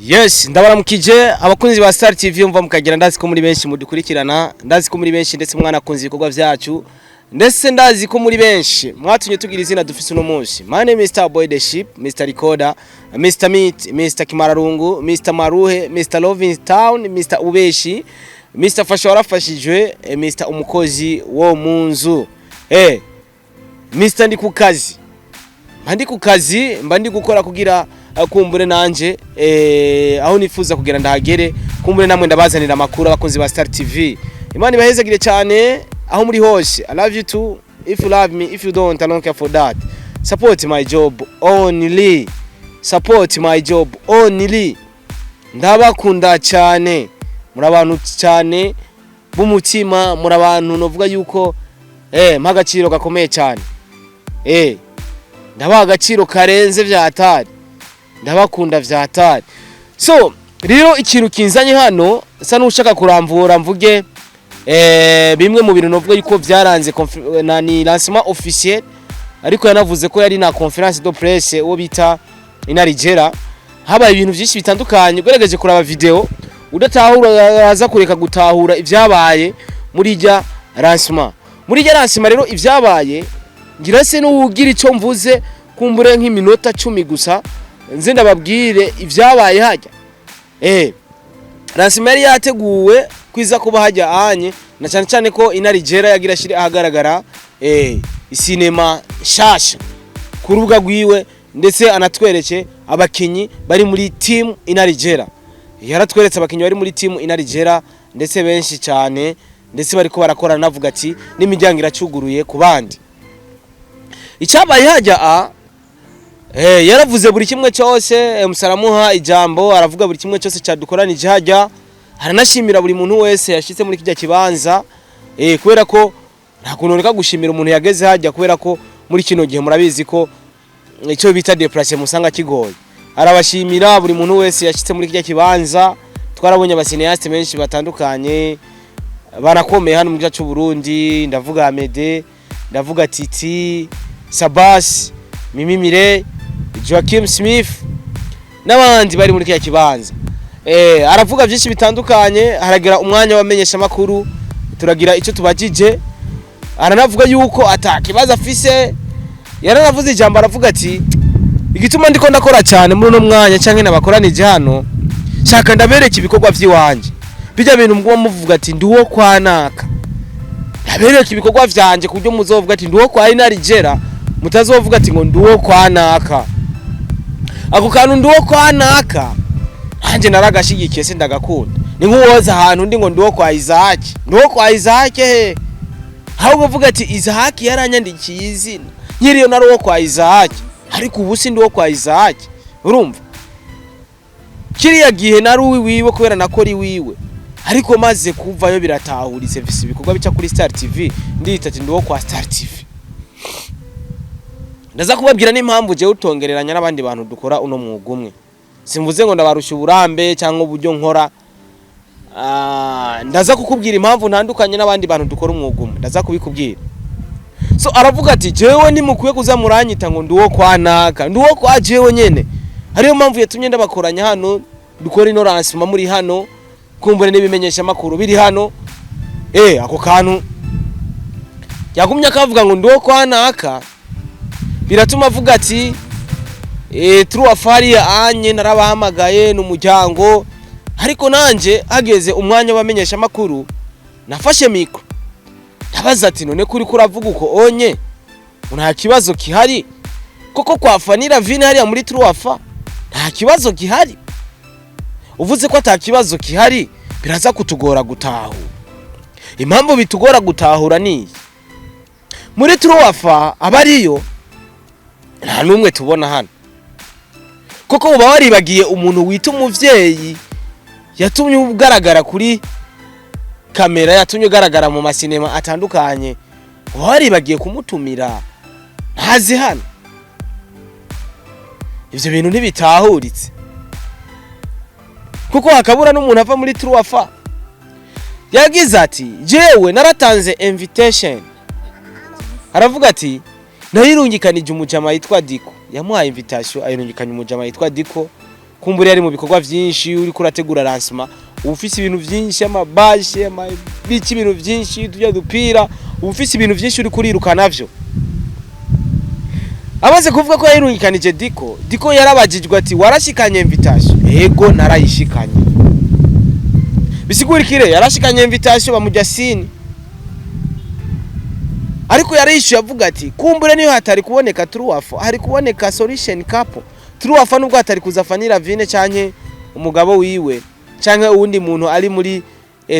Yes, ndabaramukije abakunzi ba Star TV mva mukagira. Ndazi ko muri benshi mudukurikirana, ndazi ko muri benshi ndetse mwanakunze ibikorwa vyacu, ndetse ndazi ko muri benshi mwatumye tugira izina dufise uno munsi. My name is Star Boy the Ship, Mr Recorder, Mr Meat, Mr Kimararungu, Mr Maruhe, Mr Loving Town, Mr Ubeshi, Mr Fasha warafashijwe, Mr Umukozi wo mu nzu. Mr ndi ku kazi, mba ndi ku kazi, mba ndi gukora kugira kumbure nanje aho nifuza kugira ndahagere, kumbure namwe ndabazanira amakuru. Abakunzi ba Star TV, Imana ibahezagire cyane aho muri hose. I love you too if you love me, if you don't, I don't care for that. Support my job only, support my job only. Ndabakunda cyane, muri abantu cyane b'umutima, muri abantu novuga yuko mpa agaciro gakomeye cyane, ndabaha agaciro karenze vya hatari, ndabakunda vya hatari. So rero ikintu kinzanye hano, sa n'ushaka kuramvura mvuge bimwe mu bintu novuga yuko vyaranze na ni lancement officiel, ariko yanavuze ko yari na conférence de presse uwo bita Inarijera. Habaye ibintu byinshi bitandukanye. Ugerageje kuraba video udatahura, aza kureka gutahura ivyabaye muri rya lancement. Muri rya lancement rero ivyabaye, ngira se n'ugira ico mvuze, kumbure nk'iminota 10 gusa nze ndababwire ivyabaye hajya. Lancement yari yateguwe kwiza kuba hajya anye na cyane cyane ko Inarijera yagira ashire ahagaragara isinema nshasha ku rubuga rwiwe, ndetse anatwereke abakinyi bari muri team Inarijera. Yaratweretse abakinyi bari muri team Inarijera, ndetse benshi cyane, ndetse bariko barakora, navuga ati n'imiryango iracuguruye ku bandi. Icyabaye hajya a yaravuze buri kimwe cyose, musaramuha ijambo, aravuga buri kimwe cyose cyadukoranije hajya, aranashimira buri muntu wese yashitse muri kijya kibanza, kubera ko nta kuntu reka gushimira umuntu yageze hajya, kubera ko muri kino gihe murabizi ko icyo bita déplacement musanga kigoye. Arabashimira buri muntu wese yashitse muri kijya kibanza. Twarabonye aba cinéastes benshi batandukanye barakomeye hano mu gihugu cy'u Burundi, ndavuga Amede, ndavuga Titi Sabas, Mimi Mire, Joaquim Smith n'abandi bari muri kiriya kibanza. Aravuga byinshi bitandukanye, haragira umwanya w'amenyesha makuru, turagira icyo tubajije, aranavuga yuko ata kibazo afise. Yaranavuze ijambo, aravuga ati: "Igituma ndiko ndakora cyane muri uno mwanya canke nabakoranije hano, shaka ndabereka ibikorwa vy'iwanje, bijya bintu muguma muvuga ati ndi uwo kwa naka, ndabereka ibikorwa vyanje ku buryo muzovuga ati ndi uwo kwa Inarijera, mutazovuga ati ngo ndi uwo kwa naka." Ako kantu ndi uwo kwa naka nanjye naragashigikiye, se ndagakunda. Ni nk'uwoza ahantu ndi ngo ndi uwo kwa Izahaki, ndi uwo kwa Izahaki he? Ahubwo uvuga ati Izahaki yaranyandikiye izina, nkiriyo nari uwo kwa Izahaki, ariko ubu si ndi uwo kwa Izahaki. Urumva kiriya gihe nari uwiwiwe kubera nakora iwiwe, ariko maze kuvayo biratahuritse, mfise ibikorwa bica kuri Star TV, ndita ati ndi uwo kwa Star TV. Ndaza kubabwira n'impamvu jewe utongereranya n'abandi bantu dukora uno mwuga umwe. Simvuze ngo ndabarusha uburambe cyangwa uburyo nkora. Ndaza kukubwira impamvu ntandukanye n'abandi bantu dukora umwuga umwe, ndaza kubikubwira. So aravuga ati: "Jewe nimukwiye kuza muranyita ngo ndi uwo kwa naka, ndi uwo kwa jewe nyene. Hariyo mpamvu yatumye ndabakoranya hano, dukora ino lancement muri hano, kumbure n'ibimenyesha makuru biri hano." Ako kantu yagumye akavuga ngo ndi uwo kwa naka, biratuma avuga ati Truafari anye narabahamagaye n'umuryango, ariko nanje hageze umwanya w'abamenyesha makuru nafashe micro ndabaza ati: "None kuri kuravuga uko onye nta kibazo kihari koko kwa Fanira Vine hariya muri Truafa nta kibazo gihari? Uvuze ko ata kibazo gihari, biraza kutugora gutahura." Impamvu bitugora gutahura ni iyi: muri Truafa abariyo nta n'umwe tubona hano, kuko uba waribagiye umuntu wita umuvyeyi yatumye ugaragara kuri kamera, yatumye ugaragara mu masinema atandukanye, uba waribagiye kumutumira ntazi hano. Ivyo bintu ntibitahuritse, kuko hakabura n'umuntu ava muri Truafa. Yagize ati: "Jewe naratanze invitation." Aravuga ati: "Nayirungikanije umujama yitwa Diko." Yamuhaye invitation, ayirungikanye umujama yitwa Diko. Kumbura yari mu bikorwa vyinshi, uriko urategura lancement, uba ufise ibintu vyinshi, amabashe, amabiki, ibintu vyinshi, tujya dupira, uba ufise ibintu vyinshi uriko uriruka navyo. Amaze kuvuga ko yayirungikanije Diko, Diko yarabajijwe ati: "Warashikanye invitation?" "Ego, narayishikanye." Bisigura ikire yarashikanye invitation bamujya sini, ariko yarishyuye avuga ati: "Kumbure niyo hatari kuboneka Truwafo, hari kuboneka Solution Couple Truwafo, nubwo hatari kuza Fanny Lavine canke umugabo wiwe canke uwundi muntu ari muri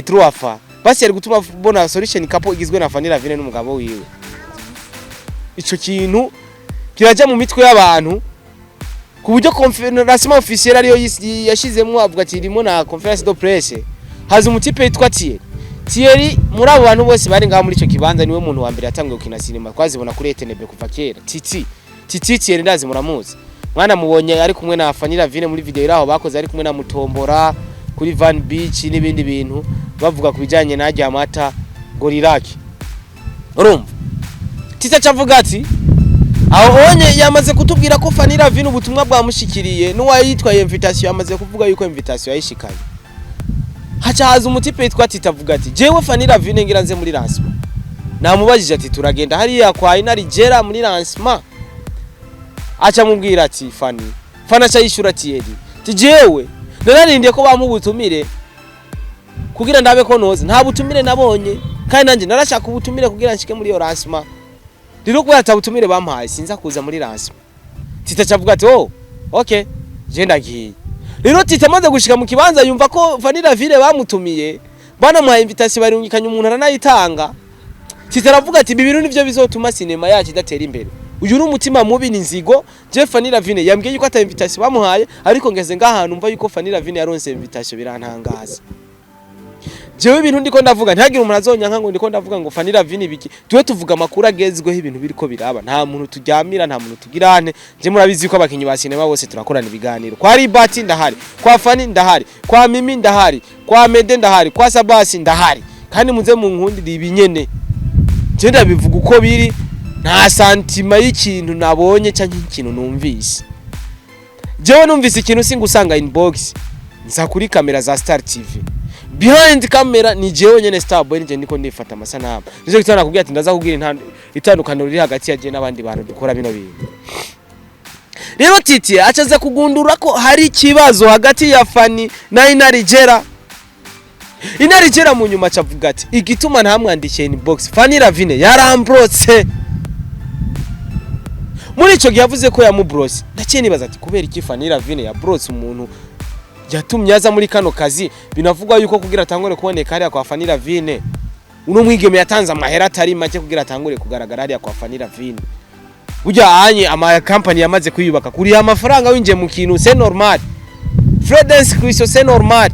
Truwafa, basi yari gutuma bona Solution Couple igizwe na Fanny Lavine n'umugabo wiwe." Ico kintu kiraja mu mitwe y'abantu ku buryo conférence officielle ariyo yashizemwo, avuga ati irimo na conférence de presse. Haza umutipe yitwa Thierry. Thierry, muri abo bantu bose bari ngaho muri ico kibanza, niwe muntu wa mbere yatangiye gukina sinema, twazibona kuri ETNB kuva kera. Titi, Titi Thierry, ndazi muramuzi. Mwana mubonye ari kumwe na Fanny Lavine muri video iraho bakoze, ari kumwe na Mutombora kuri Van Beach n'ibindi bintu, bavuga ku bijanye n'arya amata Gorilaki. Urumva Titi acavuga ati aho onye yamaze kutubwira ko Fanny Lavine ubutumwa bwamushikiriye, n'uwayitwaye invitation yamaze kuvuga yuko invitation yayishikanye. Haca haza umutipe yitwa Titi avuga ati: "Jewe Fanny Lavine ngira nze muri lancement, namubajije ati turagenda hariya kwa Inarijera muri lancement." Aca mubwira ati Fanny, Fanny aca yishura Thierry ati: "Jewe nararindiye ko bampa ubutumire kugira ndabe ko noze, nta butumire nabonye, kandi nanjye narashaka ubutumire kugira nshike muri iyo lancement. Rero kubera ata butumire bampaye, sinza kuza muri lancement." Tita aca avuga ati: "Oh, okay, je ndagiye." Rero Tita amaze gushika mu kibanza, yumva ko Fanny Lavine bamutumiye, banamuhaye invitation, barungikanye umuntu aranayitanga. Tita aravuga ati: "Ibi bintu nivyo bizotuma sinema yacu idatera imbere. Uyu ni umutima mubi, ni nzigo. Je Fanny Lavine yambwiye yuko ata invitation bamuhaye, ariko ngeze ngahantu mva yuko Fanny Lavine yaronse invitation, birantangaza." Jewe ibintu ndiko ndavuga, ntihagire umuntu azonyanka ngo ndiko ndavuga ngo Fanny Lavine ibiki. Tuwe tuvuga amakuru agezweho, ibintu biriko biraba. Nta muntu turyamira, nta muntu tugirane. Je murabizi ko abakinyi ba sinema bose turakorana ibiganiro. Kwa Ribati ndahari, kwa Fanny ndahari, kwa Mimi ndahari, kwa Mede ndahari, kwa Sabasi ndahari, kandi muze mu nkundire ibinyene. Je ndabivuga uko biri, nta sentiment y'ikintu nabonye canke ikintu numvise. Jewe numvise ikintu singusanga inbox, nza kuri kamera za Star TV. Behind camera ni jewe nyene Star Boy, nije ndiko ndifata amasanamu. Nico gituma nakubwira ati ndaza kubwira itandukaniro riri hagati ya je n'abandi bantu dukora bino bintu. Rero Titi acaza kugundura ko hari ikibazo hagati ya Fanny na Inarijera. Inarijera mu nyuma acavuga ati: "Igituma ntamwandikiye inbox, Fanny Lavine yarambrotse." Muri ico gihe yavuze ko yamubrose, ndaciye nibaza ati: kubera iki Fanny Lavine yabrotse umuntu yatumye aza muri kano kazi? Binavugwa yuko kugira atangure kuboneka hariya kwa Fanny Lavine, uno mwigeme yatanze amahera atari make kugira atangure kugaragara hariya kwa Fanny Lavine. Burya anye ama company yamaze kwiyubaka, kuriha amafaranga winjiye mu kintu, c'est normal. Frais d'inscription, c'est normal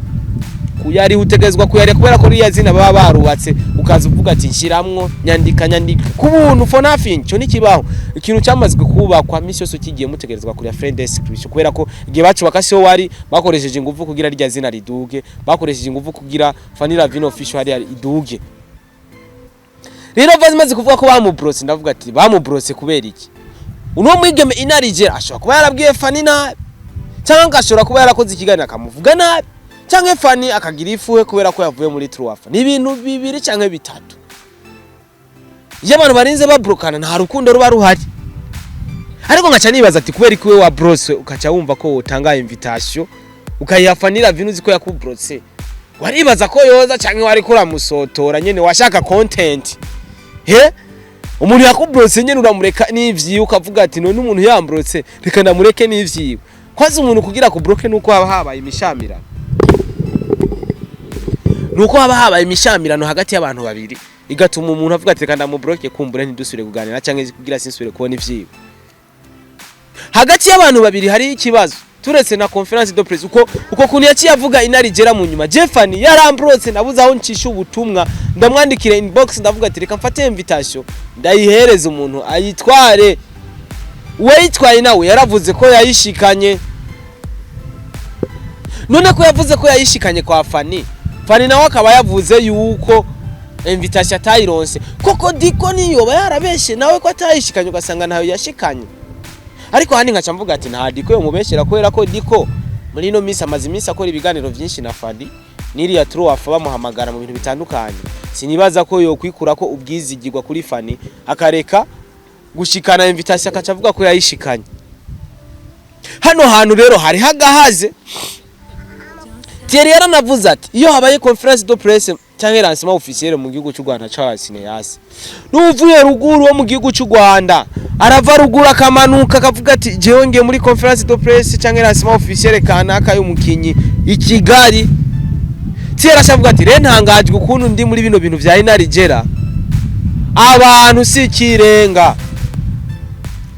kuyari, utegezwa kuyari, kubera ko riya zina baba barubatse, ukaza uvuga ati nshiramwo, nyandika, nyandika ku buntu for nothing. Cyo nikibaho. Ikintu cyamazwe kubakwa, misi yose kigiye mutegerezwa kuriya frais d'inscription, kubera ko igihe bacubaka siho wari, bakoresheje ingufu kugira rya zina riduge, bakoresheje ingufu kugira Fanny Lavine Official hariya iduge. Rero vazi kuvuga ko bamubrose, ndavuga ati bamubrose kubera iki? Uno mwigeme Inarijera ashobora kuba yarabwiye Fanny nabi, cyangwa ashobora kuba yarakoze ikiganiro akamuvuga nabi, cyangwa Fanny akagira ifuhe kubera ko yavuye muri Truwafa. Ni ibintu bibiri cyangwa bitatu. Iyo abantu barinze babrokana, nta rukundo ruba ruhari. Ariko nkaca nibaza ati kubera ko we wa brose, ukaca wumva ko wotanga invitation ukayiha Fanny Lavine, uzi ko yakubrose, waribaza ko yoza cyangwa wari kuramusotora nyene washaka content? He umuntu yakubrose nyene uramureka n'ivyiwe, ukavuga ati none umuntu yambrotse, reka ndamureke n'ivyiwe. Kwaza umuntu kugira kubroke nuko haba habaye imishamirano, nuko haba habaye imishamirano hagati y'abantu babiri, igatuma umuntu avuga ati reka ndamubroke, kumbure ntidusubire kuganira, cyangwa kugira sinsubire kubona ivyiwe. Hagati y'abantu babiri hari ikibazo, turetse na conférence de presse uko kuntu yaciye avuga Inarijera mu nyuma: "Jeffany yarambrotse, nabuze aho ncisha ubutumwa, ndamwandikira inbox, ndavuga ati reka mfate invitation ndayihereza umuntu ayitware. Uwayitwaye nawe yaravuze ko yayishikanye." None ko yavuze ko yayishikanye kwa Fanny, Fanny nawe akaba yavuze yuko invitation atayironse, koko Diko niyoba yarabeshe nawe ko atayishikanye, ugasanga ntayo yashikanye? Ariko handi nkaca mvuga ati nta Diko yo mubeshera, kubera ko Diko Muri ino minsi amaze iminsi akora ibiganiro vyinshi na Fadi n'iriya Truwafa, bamuhamagara mu bintu bitandukanye. Sinibaza ko yokwikura ko ubwizigirwa kuri Fani, akareka gushikana invitation, akaca avuga ko yayishikanye. Hano hantu rero hari hagahaze. Thierry yaranavuze ati iyo habaye conférence de presse cyangwa lancement officiel mu gihugu cy'u Rwanda c'aba cinéastes, n'uvuye ruguru wo mu gihugu cy'u Rwanda arava ruguru akamanuka, akavuga ati jewe ngiye muri conférence de presse cyangwa lancement officiel kanaka y'umukinyi i Kigali. Thierry ashavuga ati rero ntangajwe ukuntu ndi muri bino bintu vya Inarijera, abantu si ikirenga,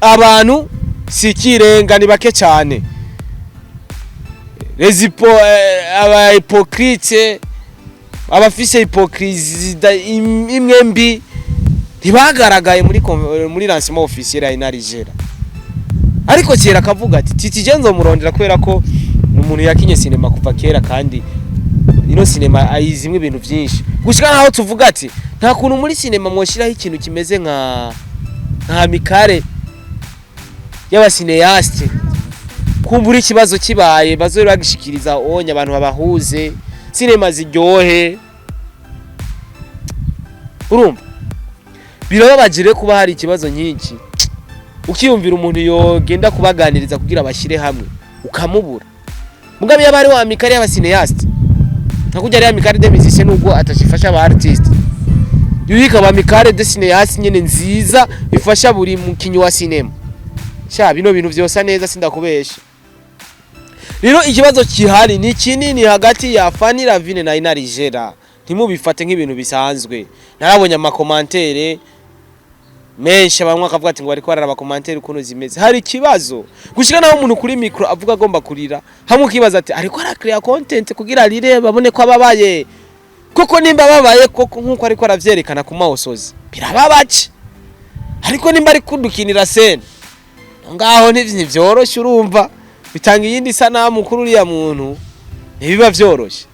abantu si ikirenga, ni bake cyane. Les aba hypocrite, abafise hypocrisie imwe mbi ntibagaragaye muri lancement officiel ya Inarijera. Ariko kera akavuga ati Titi je nzomurondera, kubera ko ni umuntu yakinye sinema kuva kera, kandi ino sinema ayizimwe ibintu byinshi, gushika naho tuvuga ati nta kuntu muri sinema mwoshiraho ikintu kimeze nka amicale y'aba cinéastes, kumbura ikibazo kibaye bazobe bagishikiriza onye abantu babahuze, sinema ziryohe. Urumva birababaje rero kuba hari ikibazo nyinshi, ukiyumvira umuntu yogenda kubaganiriza kugira bashyire hamwe ukamubura. Mugabe yaba ari wa amicale y'aba cinéastes, nka kurya ari amicale des musiciens, nubwo atashifasha aba artiste, yuko ikaba amicale des cinéastes nyene nziza ifasha buri mukinyi wa sinema. Sha, bino bintu vyosa neza, sindakubesha. Rero ikibazo kihari ni kinini hagati ya Fanny Lavine na Inarijera, ntimubifate nk'ibintu bisanzwe. Narabonye ama commentaires menshi, bamwe akavuga ati ngo bariko bararaba commentaires ukuntu zimeze. Hari ikibazo gushika naho umuntu kuri micro avuga agomba kurira, hamwe ukibaza ati ariko arakrea content kugira arire babone ko ababaye koko. Nimba ababaye koko nkuko ariko aravyerekana ku masozi, birababaje. Ariko nimba ari kudukinira scène ngaho, ntivyoroshe. Urumva bitanga iyindi sanamu kuri uriya muntu, ntibiba vyoroshe.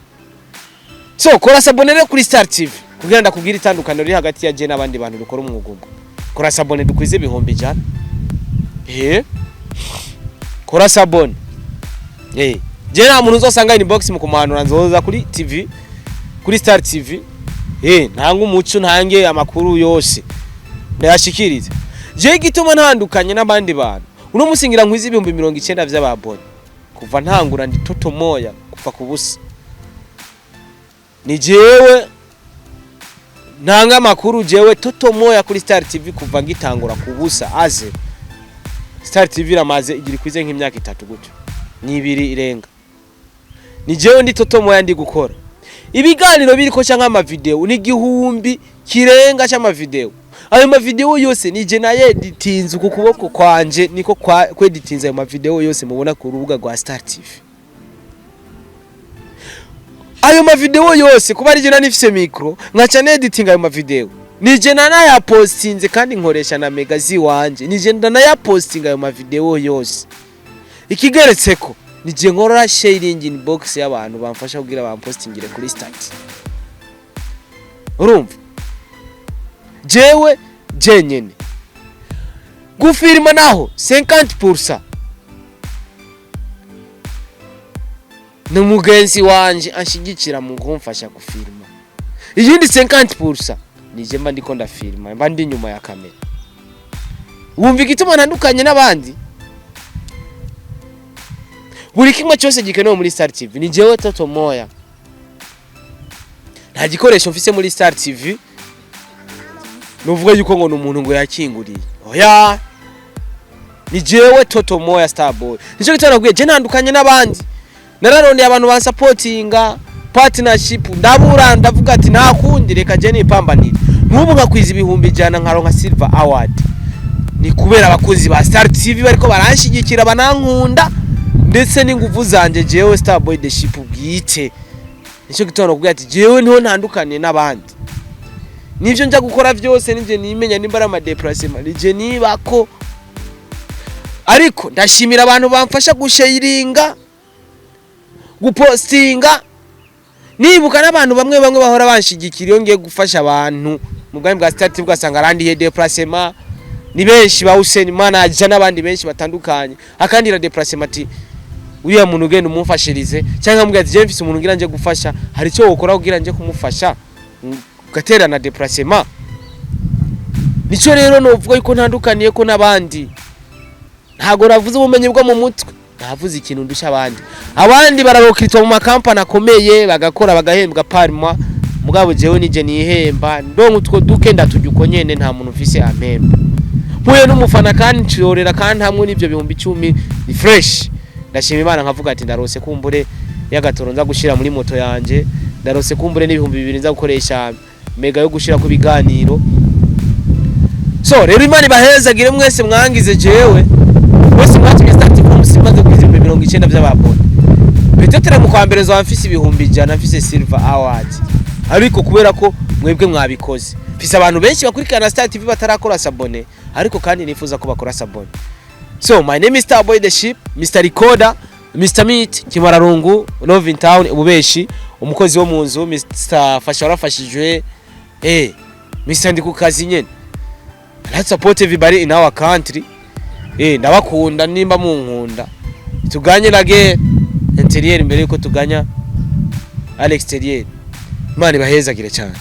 So kora s'abonner rero kuri Star TV kugira ndakubwira itandukaniro riri hagati ya je n'abandi bantu dukora umwuga umwe. Kora s'abonner dukwize 100,000. Kora s'abonner. Je nta muntu uzosanga inbox mu kumuhanura, nzoza kuri TV, kuri Star TV, ntange umuco, ntange amakuru yose ndayashikirize. Je igituma ntandukanye n'abandi bantu, uno musi ngira nkwize 90,000 vy'ababonye kuva ntangura, ndi toto moya kuva ku busa. Ni jewe ntanga amakuru, jewe toto moya kuri Star TV kuva ngitangura ku busa aze. Star TV iramaze igira ikwize nk'imyaka 3 gutyo, ni 2 irenga. Ni jewe ndi toto moya, ndi gukora ibiganiro biriko canke ama vidéo, ni 1000 kirenga c'ama vidéo. Ayo ma vidéo yose ni je nayeditinze uku kuboko kwanje, niko kweditinze ayo ma vidéo yose mubona ku rubuga rwa Star TV. Ayo ma vidéo yose, kuba ari je nanifise micro nkaca neditinga ayo ma vidéo, ni je nanayapostinze, kandi nkoresha na mega ziwanje, ni je ndanayapostinga ayo ma vidéo yose. Ikigeretseko, ni je nkorora sharing inbox y'abantu bamfasha kugira bampostingire kuri statut. Urumva jewe jenyene gufirima naho 50% ni umugenzi wanje anshigikira mu kumfasha gufirima, iyindi 50% nije mba ndiko ndafirima, mba ndi nyuma ya kamera. Wumva igituma ntandukanye n'abandi? Buri kimwe cyose gikenewe muri Star TV ni jewe toto moya. Nta gikoresho mfise muri Star TV nuvuga yuko ngo ni umuntu ngo yakinguriye, oya, ni jewe toto moya Starboy. Nico gituma nakubwiye, je ntandukanye n'abandi. Nararondeye abantu bansapotinga, partnership ndabura, ndavuga ati nta kundi, reka je nipambanire. Nk'ubu nkakwiza 100,000, nkaronka silver award, ni kubera abakozi ba Star TV bariko baranshigikira, banankunda, ndetse n'inguvu zanje jewe Starboy the Ship bwite. Nico gituma nakubwiye ati jewe niho ntandukaniye n'abandi. Nivyo nja gukora vyose nije nimenya, nimba ari ama déplacement nije nibako. Ariko ndashimira abantu bamfasha gusharinga, gupostinga, nibuka n'abantu bamwe bamwe bahora banshigikira iyo ngiye gufasha abantu mu bwami bwa Star TV, ugasanga arandiye déplacement. Ni benshi ba Hussein Manager n'abandi benshi batandukanye, akandira déplacement ati Uriya muntu ugenda umumfashirize, cyangwa nkamubwira ati: "Je mfise umuntu ngira nje gufasha, hari icyo wokora kugira nje kumufasha?" Ugaterana déplacement. Nico rero novuga yuko ntandukaniye ko n'abandi. Ntago navuze ubumenyi bwo mu mutwe, navuze ikintu ndusha abandi. Abandi bararokritwa mu makampani akomeye, bagakora, bagahembwa par mois, mugabo jewe nije nihemba, ndonka utwo duke ndatujya uko nyene. Nta muntu mfise ampemba. Mpuye n'umufana kandi nshorera kandi hamwe n'ivyo 10,000 ni fresh. Ndashima Imana, nkavuga ati: "Ndarose kumbure y'agatoro nza gushira muri moto yanje, ndarose kumbure n'2000 nza gukoresha mega yo gushira ku biganiro." So rero, Imana ibahezagire mwese mwangize jewe, mwese mwatumye Star TV musimaze kwiza 90,000 vy'ababone. Peut-être mu kwa mbere nzoba mfise 100,000, mfise silver award, ariko kubera ko mwebwe mwabikoze. Mfise abantu benshi bakurikirana Star TV batarakora s'abonner, ariko kandi nifuza ko bakora s'abonner. So my name is Starboy the Ship, Mr Recorder, Mr Meat, Kimararungu, Love in Town, ububeshi, umukozi wo mu nzu, Mr Fasha warafashijwe, Mr ndi ku kazi nyene. Let's support everybody in our country. Ndabakunda nimba munkunda. Tuganye la guerre intérieure imbere yuko tuganya à l'extérieur. Imana ibahezagire cyane.